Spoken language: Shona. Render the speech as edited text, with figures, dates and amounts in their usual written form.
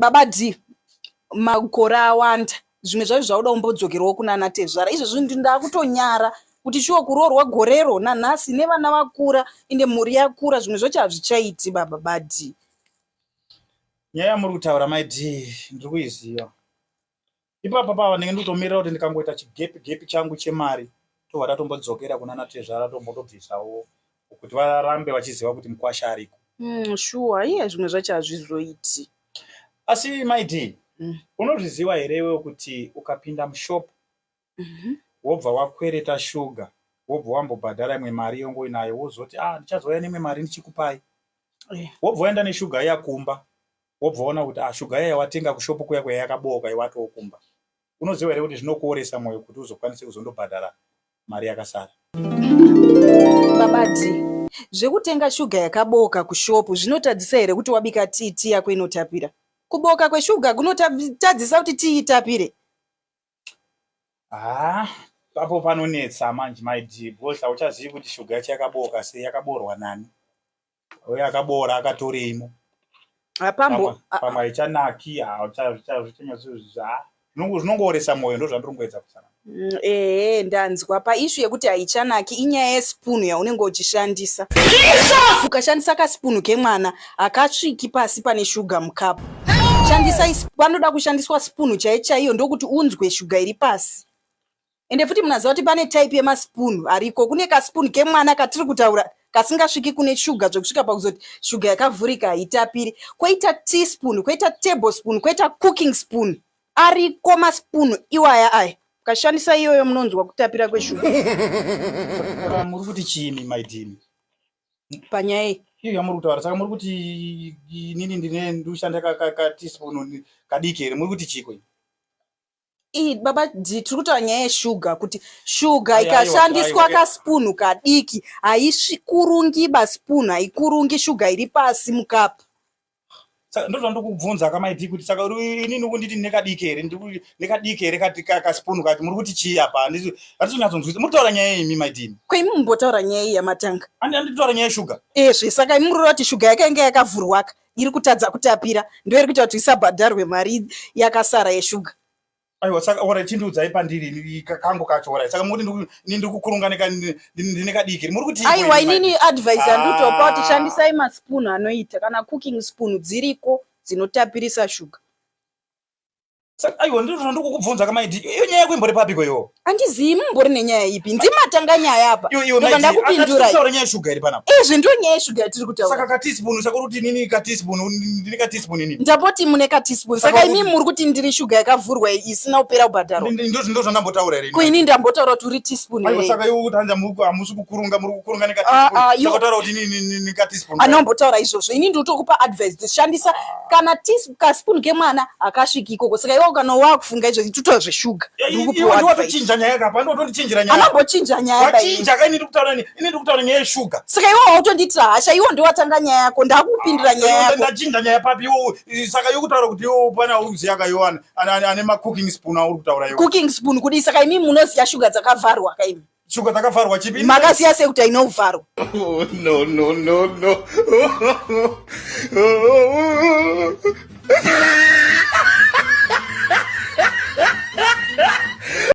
Baba D, makore awanda zvimwe zvacho zvauda kumbodzokerawo kunana tezvara izvezvi ndakutonyara kuti shuwa kuroorwa gorero nanhasi nevana vakura ende mhuri yakura zvimwe zvacho hazvichaiti baba badi. Nyaya yamuri kutaura mai D ndiri kuiziva. Ipapa pava ndinge ndikutomirira kuti ndikangoita chigepi gepi changu chemari tobva tatombodzokera kunana tezvara tombotobvisawo kuti varambe vachiziva kuti mukwasha ariko. Shuwa iye zvimwe zvacho hazvizoiti. Asi mai D unozviziva here iwewe kuti ukapinda mushop wobva wakwereta shuga wobva wambobhadhara imwe mari yongo inayo wozoti ah ndichazouya neimwe mari ndichikupai wobva waenda neshuga iya kumba wobva waona kuti ah shuga iya yawatenga kushopu kuya kuya yakabooka iwatoo kumba unoziva here kuti zvinokuoresa mwoyo kuti uzokwanise kuzondobhadhara mari yakasara. Baba D, zvekutenga shuga yakabooka kushopu zvinotadzisa here kuti wabika tii tii yako inotapira? Kubooka kweshuga kunotadzisa kuti tii itapire? Haa papo panonetsa manje mai D because hauchazivi kuti shuga yacho yakabooka sei yakaboorwa nani uye akaboora akatoreimo Hapambo pamwe haichanaki zvinongooresa mwoyo ndozvandiri kungoedza kutsanangura. Ehe ndanzwa paishu yekuti haichanaki inyaya yesipunu yaunenge uchishandisa. Ukashandisa kasipunu kemwana hakasviki pasi pane shuga mukapu. Shandisa panoda kushandiswa sipunu chaiyo chaiyo ndokuti unzwe shuga iri pasi. Ende futi munaziva kuti pane type yemasipunu ariko. Kune kasipunu kemwana katiri kutaura kasingasviki kune shuga zvekusvika pakuzoti shuga yakavhurika haitapiri. Koita teaspoon, koita tablespoon, koita cooking spoon. Ariko masipunu iwaya aya. Ukashandisa iyoyo munonzwa kutapira kweshuga. Saka muri kuti chiini mai Dini? Panyaya iyi. Iyo yamuri kutaura saka muri kuti inini ndine ndikushanda ka, ka, ka teaspoon kadiki here muri kuti chiiko? Iyi baba D tiri kutaura nyaya yeshuga kuti shuga ikashandiswa kasipunu kadiki haisvikurungiba sipunu haikurungi shuga iri pasi mukapu. Saka ndozvandikubvunza ka mai D kuti saka inini ukunditi ndine kadiki here nekadiki here kasipunu kacho muri kuti chii apa handizonyatsonzwisa muri kutaura nyaya imi mai D. Ko imi mumbotaura nyaya iyi yamatanga? Anditaura nyaya yeshuga. Ezve saka imi muri kuti shuga yakainge yakavhurwaka iri kutadza kutapira ndiyo iri kuita kuti isabhadharwe mari yakasara yeshuga. Aiwa saka ora chindiudzai pandiri kangu kacho ora saka muri kuti ini ndiri kukurunga ndine kadiki muri kuti aiwa inini advice yandinotopa kuti shandisai maspoon anoita kana cooking spoon dziriko dzinotapirisa shuga. Saka aiwa ndizvo zvandiri kukubvunza ka maidi iyo nyaya yako imbori papiko iwo? Andizivi mumbori nenyaya ipi ndimatanga nyaya apa ndobva ndakupindurai. Taura nyaya yeshuga iri panapa. Izvi ndiyo nyaya yeshuga yatiri kutaura. Saka ka teaspoon saka uri kuti inini ka teaspoon ndine ka teaspoon inini. Ndamboti mune ka teaspoon saka imi muri kuti ndiri shuga yakavhurwa isina kupera kubhadharwa. Ndizvo zvandambotaura here? Ko ini ndambotaura kuti uri teaspoon here? Aiwa saka iwe kuti hanzi hamusi kukurunga muri kukurunga neka teaspoon. Saka taura kuti inini ndine ka teaspoon. Anombotaura izvozvo ini ndiri kutokupa advice shandisa kana kaspoon kemwana hakasviki ikoko saka iwe kana wakufunga izvo tutoa zveshuga ndikupiwatochinja nyaya kapa ndotondichinjira nyaya anambochinja nyaya wachinja ka ini ndikutaura ini ndikutaura nyaya yeshuga saka iwe wautondiitira hasha iwe ndiwatanga nyaya yako ndakupindura nyaya yako ndachinja nyaya papi iwe saka iwe kutaura kuti iwe pana uziya ka iwe ane ma cooking spoon auri kutaura iwe cooking spoon kudii saka imi munoziya shuga dzakavharwa ka imi Shuga dzakavharwa chipi? Makasiya sei kuti haina kuvharwa? Oh, no, no, no, no.